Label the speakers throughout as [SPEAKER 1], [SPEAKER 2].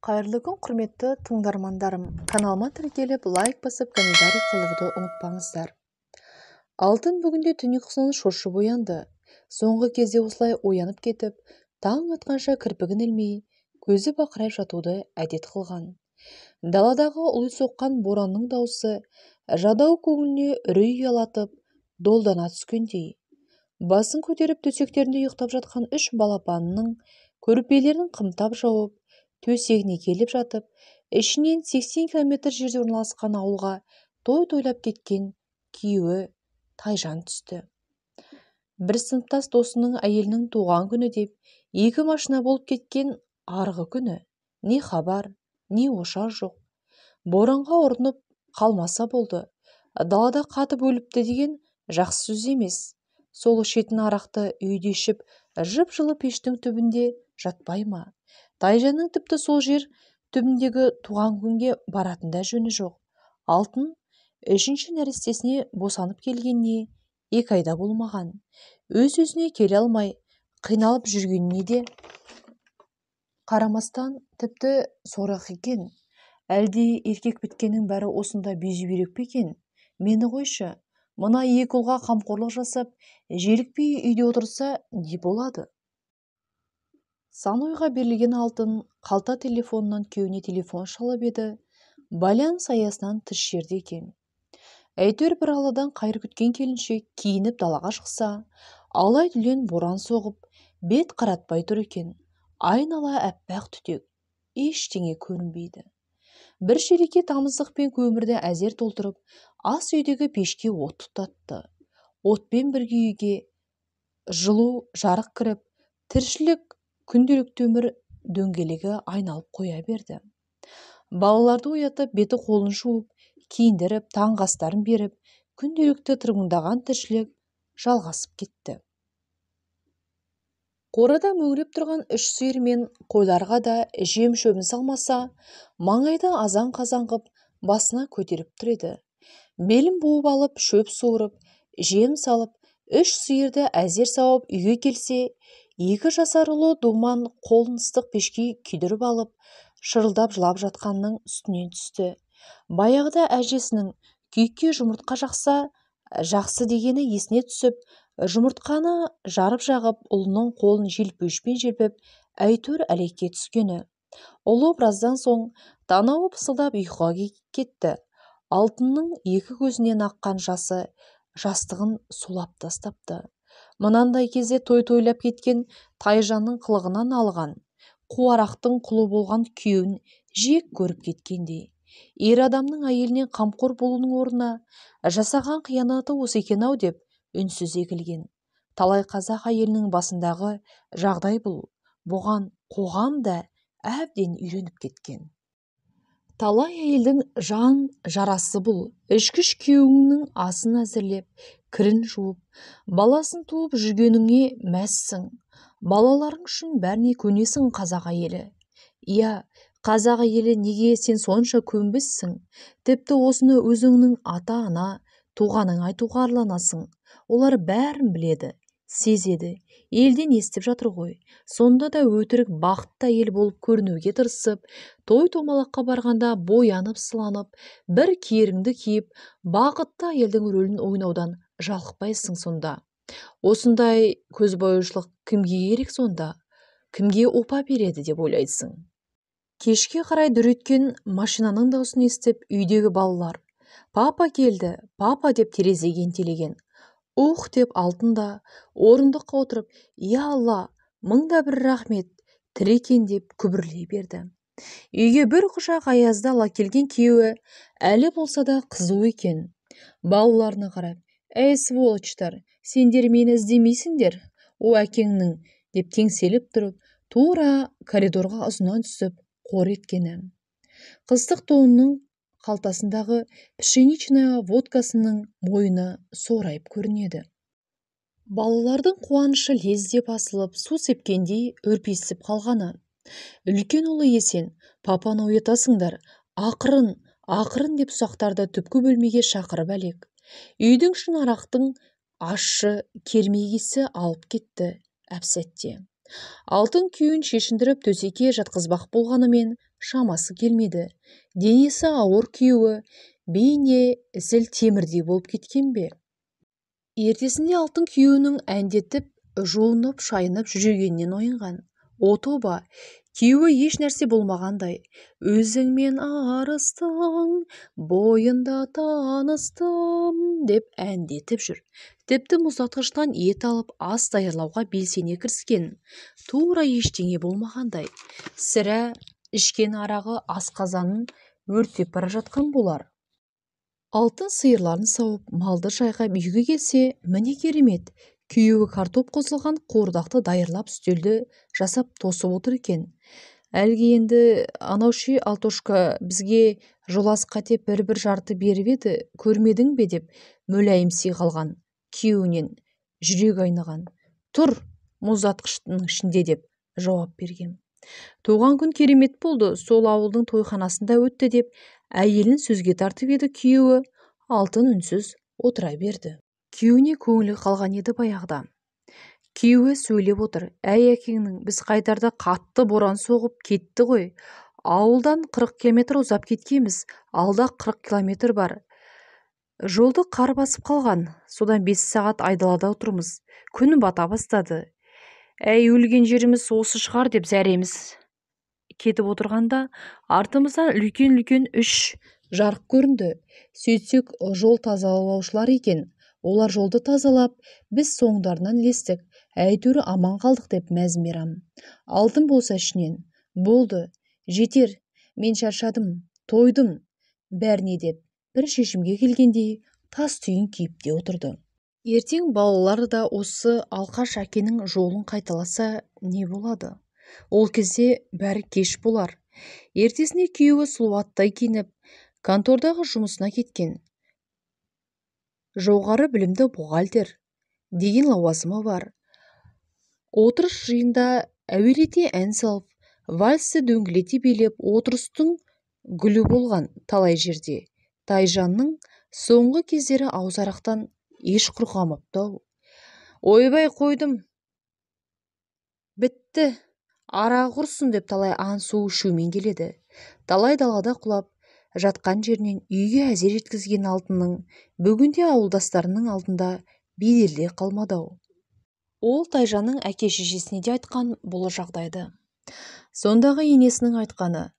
[SPEAKER 1] Қайырлы күн, құрметті тыңдармандарым. Каналыма тіркеліп, лайк басып, комментарий қалдыруды ұмытпаңыздар. Алтын бүгінде түн ұйқысынан шошып оянды. Соңғы кезде осылай оянып кетіп, таң атқанша кірпігін ілмей, көзі бақырайып жатуды әдет қылған. Даладағы ұли соққан боранның даусы жадау көңіліне үрей ұялатып, долдана түскендей. Басын көтеріп төсектерінде ұйықтап жатқан үш балапанының көрпелерін қымтап жауып, төсегіне келіп жатып, ішінен 80 километр жерде орналасқан ауылға той тойлап кеткен күйеуі Тайжан түсті. Бір сыныптас досының әйелінің туған күні деп, екі машина болып кеткен арғы күні не хабар, не ошар жоқ. Боранға ұрынып қалмаса болды, далада қатып өліпті деген жақсы сөз емес. Сол ішетін арақты үйде ішіп, жып-жылы пештің түбінде жатпай ма? Тайжанның тіпті сол жер түбіндегі туған күнге баратын да жөні жоқ. Алтын үшінші нәрестесіне босанып келгеніне 2 айда болмаған. Өз-өзіне келе алмай, қиналып жүргеніне де қарамастан тіпті сорақы екен. Әлде еркек біткеннің бәрі осында безі бүйрек пе екен? Мені қойшы, мына екі ұлға қамқорлық жасап, желікпей үйде отырса не болады? Сан ойға берілген Алтын қалта телефонынан күйеуіне телефон шалып еді, байланыс аясынан тыс жерде екен. Әйтеуір бір Алладан қайыр күткен келіншек киініп далаға шықса, алай-түлен боран соғып, бет қаратпай тұр екен. Айнала әппақ түтек, ештеңе көрінбейді. Бір шелекке тамыздық пен көмірді әзер толтырып, ас үйдегі пешке от тұтатты. Отпен бірге үйге жылу жарық кіріп, тіршілік күнделікті өмір дөңгелегі айналып қоя берді. Балаларды оятып, беті қолын жуып, киіндіріп, таңғы астарын беріп, күнделікті тырбыңдаған тіршілік жалғасып кетті. Қорада мөңіреп тұрған үш сиыр мен қойларға да жем-шөбін салмаса, маңайды азан-қазан қып басына көтеріп тұр еді. Белін буып алып, шөп суырып, жем салып, үш сиырды әзер сауып үйге келсе, 2 жасар ұлы Думан қолын ыстық пешке күйдіріп алып, шырылдап жылап жатқанның үстінен түсті. Баяғыда әжесінің күйікке жұмыртқа жақса, жақсы дегені есіне түсіп, жұмыртқаны жарып жағып, ұлының қолын желпуішпен желпіп, әйтеуір әлекке түскені. Ұлы біраздан соң танауы пысылдап ұйқыға кетті. Алтынның екі көзінен аққан жасы жастығын сулап тастапты. Мынандай кезде той тойлап кеткен Тайжанның қылығынан алған, қу арақтың құлы болған күйеуін жек көріп кеткендей. Ер адамның әйелінен қамқор болуының орнына жасаған қиянаты осы екен-ау деп үнсіз егілген. Талай қазақ әйелінің басындағы жағдай бұл. Бұған қоғам да әбден үйреніп кеткен. Талай әйелдің жан жарасы бұл. Ішкіш күйеуіңнің асын әзірлеп, кірін жуып, баласын туып жүргеніңе мәзсің. Балаларың үшін бәріне көнесің қазақ әйелі. Иә, қазақ әйелі, неге сен сонша көнбіссің? Тіпті осыны өзіңнің ата-ана, туғаның айтуға арланасың. Олар бәрін біледі, сезеді, елден естіп жатыр ғой. Сонда да өтірік бақытты әйел болып көрінуге тырысып, той-томалаққа барғанда боянып, сыланып, бір киеріңді киіп, бақытты әйелдің рөлін ойнаудан жалықпайсың сонда. Осындай көзбояушылық кімге керек сонда? Кімге опа береді деп ойлайсың? Кешке қарай дүр еткен машинаның даусын естіп, үйдегі балалар «Папа келді, папа» деп терезеге ентелеген. Ух деп Алтын да орындыққа отырып, «Я Алла, мың да бір рахмет, тірі екен» деп күбірлей берді. Үйге бір құшақ аязды ала келген күйеуі әлі болса да қызу екен. Балаларына қарап, «Әй, сволочтар, сендер мені іздемейсіңдер, о әкеңнің» деп теңселіп тұрып, тура коридорға ұзыннан түсіп қор еткені. Қыстық тонының қалтасындағы пшеничная водкасының мойыны сорайып көрінеді. Балалардың қуанышы лезде басылып, су сепкендей үрпиісіп қалғаны. Үлкен ұлы Есен, «Папаны оятасыңдар, ақырын, ақырын» деп ұсақтарды түпкі бөлмеге шақырып әлек. Үйдің ішін арақтың ащы кермек иісі алып кетті әп-сәтте. Алтын күйеуін шешіндіріп төсекке жатқызбақ болғанымен шамасы келмеді. Денесі ауыр күйеуі бейне зіл темірдей болып кеткен бе? Ертесінде Алтын күйеуінің әндетіп, жуынып, шайынып жүргенінен оянған. О тоба, күйеуі еш нәрсе болмағандай, өзіңмен арыстың бойында таныстым деп әндетіп жүр. Тіпті мұздатқыштан ет алып, ас даярлауға белсене кіріскен. Тура ештеңе болмағандай. Сірә, ішкен арағы асқазанын өртеп бара жатқан болар. Алтын сиырларын сауып, малды жайғап үйге келсе, міне керемет. Күйеуі картоп қосылған қуырдақты даярлап, үстелді жасап тосып отыр екен. Әлгі енді анау ше Алтошка бізге жоласқа деп бір-бір жарты беріп еді, көрмедің бе деп мүләйімси қалған. Күйеуінен жүрек айныған. Тұр, мұздатқыштың ішінде деп жауап берген. Туған күн керемет болды, сол ауылдың тойханасында өтті деп әйелін сөзге тартып еді күйеуі. Алтын үнсіз отыра берді. Күйеуіне көңілі қалған еді баяғыда. Күйеуі сөйлеп отыр. Әй әкеңнің, біз қайтарда қатты боран соғып кетті ғой. Ауылдан 40 километр ұзап кеткенбіз, алда 40 километр бар. Жолды қар басып қалған. Содан 5 сағат айдалада отырмыз. Күн бата бастады. Әй, өлген жеріміз осы шығар деп зәреміз кетіп отырғанда артымыздан үлкен-үлкен 3 жарық көрінді. Сөйтсек, жол тазалаушылар екен. Олар жолды тазалап, біз соңдарынан ілестік. Әйтеуір аман қалдық деп мәз мейрам. Алтын болса ішінен, болды, жетер, мен шаршадым, тойдым, бәріне деп бір шешімге келгендей тас түйін күйіп те отырды. Ертең балалары да осы алқаш әкенің жолын қайталаса не болады? Ол кезде бәрі кеш болар. Ертесіне күйеуі сұлу аттай киініп, контордағы жұмысына кеткен. Жоғары білімді бухгалтер деген лауазымы бар. Отырыс жиында әуелете ән салып, вальсті дөңгелете билеп, отырыстың гүлі болған талай жерде. Тайжанның соңғы кездері ауыз арақтан еш құр қалмапты-ау. Ойбай қойдым, бітті, арақ құрсын деп талай аң су ішумен келеді. Талай далада құлап жатқан жерінен үйге әзер жеткізген Алтынның бүгінде ауылдастарының алдында беделде қалмады-ау. Ол Тайжанның әке-шешесіне де айтқан бұл жағдайды. Сондағы енесінің айтқаны: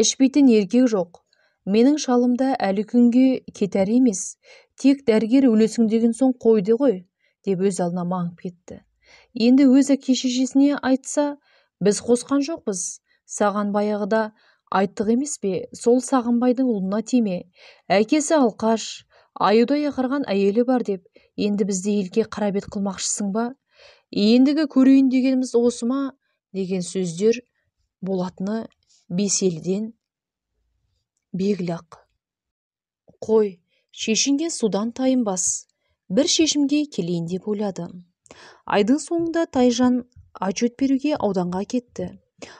[SPEAKER 1] ішпейтін еркек жоқ, менің шалымда әлі күнге кетер емес, тек дәрігер өлесің деген соң қойды ғой деп өз алдына маңып кетті. Енді өз әке-шешесіне айтса, біз қосқан жоқпыз, саған баяғыда айттық емес пе, сол Сағынбайдың ұлына тиме, әкесі алқаш, аюдай ақырған әйелі бар деп, енді бізді елге қара бет қылмақшысың ба? Ендігі көрейін дегеніміз осы ма? Деген сөздер болатыны беселден белгілі-ақ. Қой, шешінген судан тайынбас, бір шешімге келейін деп ойлады. Айдың соңында Тайжан отчет беруге ауданға кетті.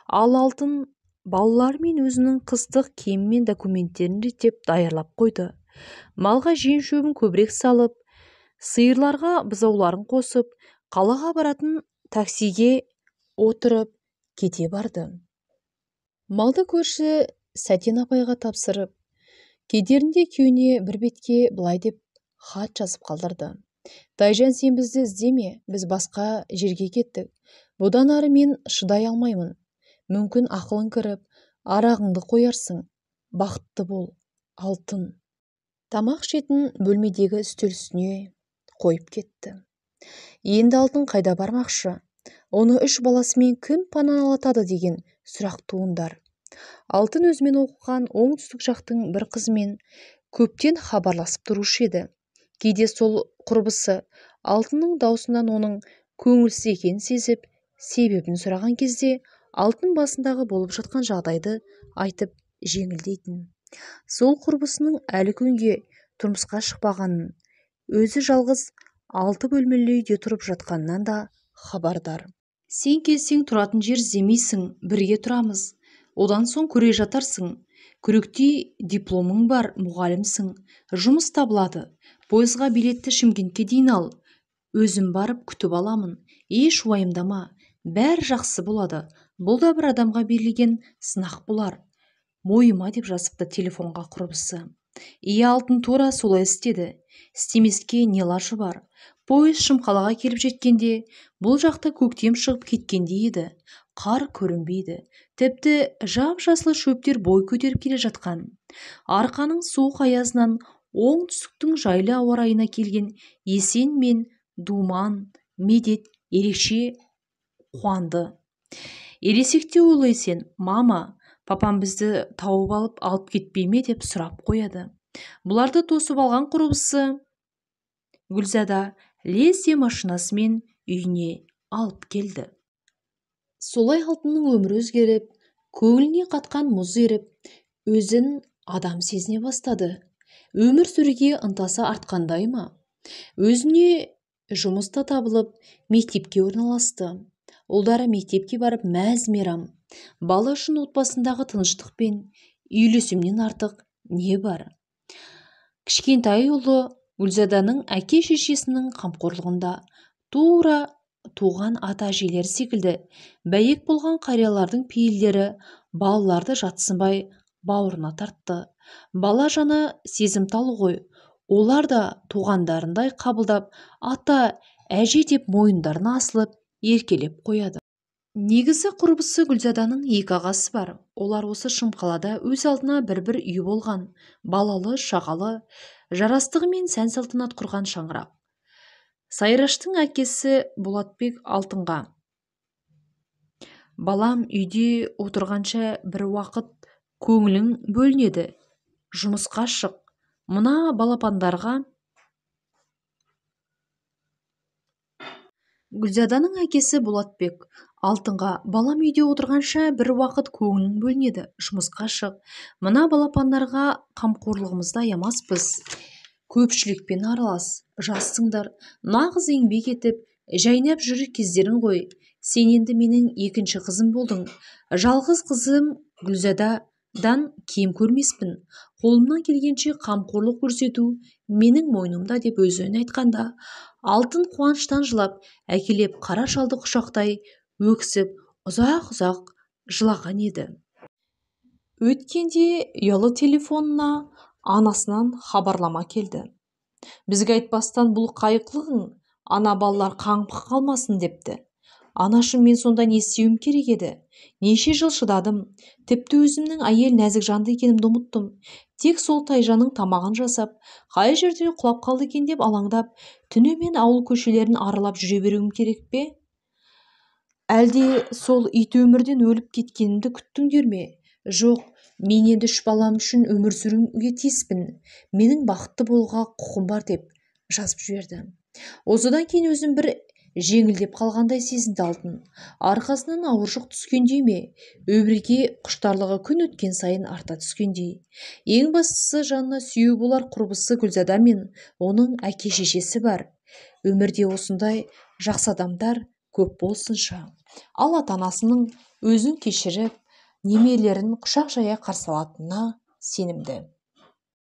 [SPEAKER 1] Ал Алтын балалары мен өзінің қыстық киімі мен документтерін реттеп даярлап қойды. Малға жем шөбін көбірек салып, сиырларға бұзауларын қосып, қалаға баратын таксиге отырып кете барды. Малды көрші Сәтен апайға тапсырып, кетерінде күйеуіне бір бетке былай деп хат жазып қалдырды. Тайжан, сен бізді іздеме, біз басқа жерге кеттік. Бұдан ары мен шыдай алмаймын. Мүмкін ақылың кіріп, арағыңды қоярсың. Бақытты бол, Алтын. Тамақ ішетін бөлмедегі үстел үстіне қойып кетті. Енді Алтын қайда бармақшы? Оны 3 баласымен кім паналатады деген сұрақ туындар. Алтын өзімен оқыған оңтүстік жақтың бір қызымен көптен хабарласып тұрушы еді. Кейде сол құрбысы Алтынның даусынан оның көңілсіз екенін сезіп, себебін сұраған кезде Алтын басындағы болып жатқан жағдайды айтып жеңілдейтін. Сол құрбысының әлі күнге тұрмысқа шықпағанын, өзі жалғыз 6 бөлмелі үйде тұрып жатқанынан да хабардар. Сен келсең тұратын жер іздемейсің, бірге тұрамыз. Одан соң көре жатарсың. Күректей дипломың бар, мұғалімсің. Жұмыс табылады. Пойызға билетті Шымкентке дейін ал. Өзім барып күтіп аламын. Еш уайымдама, бәрі жақсы болады. Бұл да бір адамға берілген сынақ болар. мойыма деп жазыпты телефонға құрбысы. Иә, Алтын тура солай істеді. Істемеске не лажы бар? Пойыз Шымқалаға келіп жеткенде, бұл жақта көктем шығып кеткендей еді. Қар көрінбейді. Тіпті жап-жасыл шөптер бой көтеріп келе жатқан. Арқаның суық аязынан оңтүстіктің жайлы ауа райына келген Есен мен Думан, Медет ерекше қуанды. Ересектеу ұлы Есен, «Мама, папам бізді тауып алып кетпей ме?» деп сұрап қояды. Бұларды тосып алған құрбысы Гүлзада лезде машинасымен үйіне алып келді. Солай Алтынның өмірі өзгеріп, көңіліне қатқан мұз еріп, өзін адам сезіне бастады. Өмір сүруге ынтасы артқандай ма? Өзіне жұмыс та табылып, мектепке орналасты. Ұлдары мектепке барып мәз-мейрам. Бала үшін отбасындағы тыныштық пен үйлесімнен артық не бар? Кішкентай ұлы Гүлзаданың әке-шешесінің қамқорлығында тура туған ата-әжелері секілді бәйек болған қариялардың пейілдері балаларды жатсынбай бауырына тартты. Бала жаны сезімтал ғой, олар да туғандарындай қабылдап, ата, әже деп мойындарына асылып, еркелеп қояды. Негізі құрбысы Гүлзаданың екі ағасы бар. Олар осы Шымқалада өз алдына бір-бір үй болған, балалы, шағалы, жарастығы мен сән-салтанат құрған шаңырақ. Сайраштың әкесі Болатбек Алтынға: «Балам, үйде отырғанша бір уақыт көңілің бөлінеді, жұмысқа шық. Мына балапандарға Гүлзаданың әкесі Болатбек Алтынға: «Балам, үйде отырғанша бір уақыт көңілің бөлінеді, жұмысқа шық. Мына балапандарға қамқорлығымызды аямаспыз. Көпшілікпен аралас, жассыңдар, нағыз еңбек етіп, жайнап жүр кездерің ғой. Сен енді менің екінші қызым болдың. Жалғыз қызым Гүлзададан кем көрмеспін. Қолымнан келгенше қамқорлық көрсету менің мойнымда» деп өзін айтқанда, Алтын қуаныштан жылап, әкелеп қара шалды құшақтай өксіп, ұзақ-ұзақ жылаған еді. Өткенде ұялы телефонына анасынан хабарлама келді. «Бізге айтпастан бұл қай қылығың, ана балалар қаңғып қалмасын» депті. Анашым, мен сонда не істеуім керек еді? Неше жыл шыдадым, тіпті өзімнің әйел нәзік жанды екенімді ұмыттым. Тек сол Тайжанның тамағын жасап, қай жерде құлап қалды екен деп алаңдап, түнімен ауыл көшелерін аралап жүре беруім керек пе? Әлде сол ит өмірден өліп кеткенімді күттіңдер ме? Жоқ, мен енді үш балам үшін өмір сүруге тиіспін. Менің бақытты болуға құқым бар» деп жазып жіберді. Осыдан кейін өзім бір жеңілдеп қалғандай сезінді Алтын. Арқасынан ауыр жүк түскендей ме, өмірге құштарлығы күн өткен сайын арта түскендей. Ең бастысы жанына сүйеу болар құрбысы Гүлзада мен оның әке-шешесі бар. Өмірде осындай жақсы адамдар көп болсынша. Ал ата-анасының өзін кешіріп, немерелерін құшақ жая қарсы алатынына сенімді.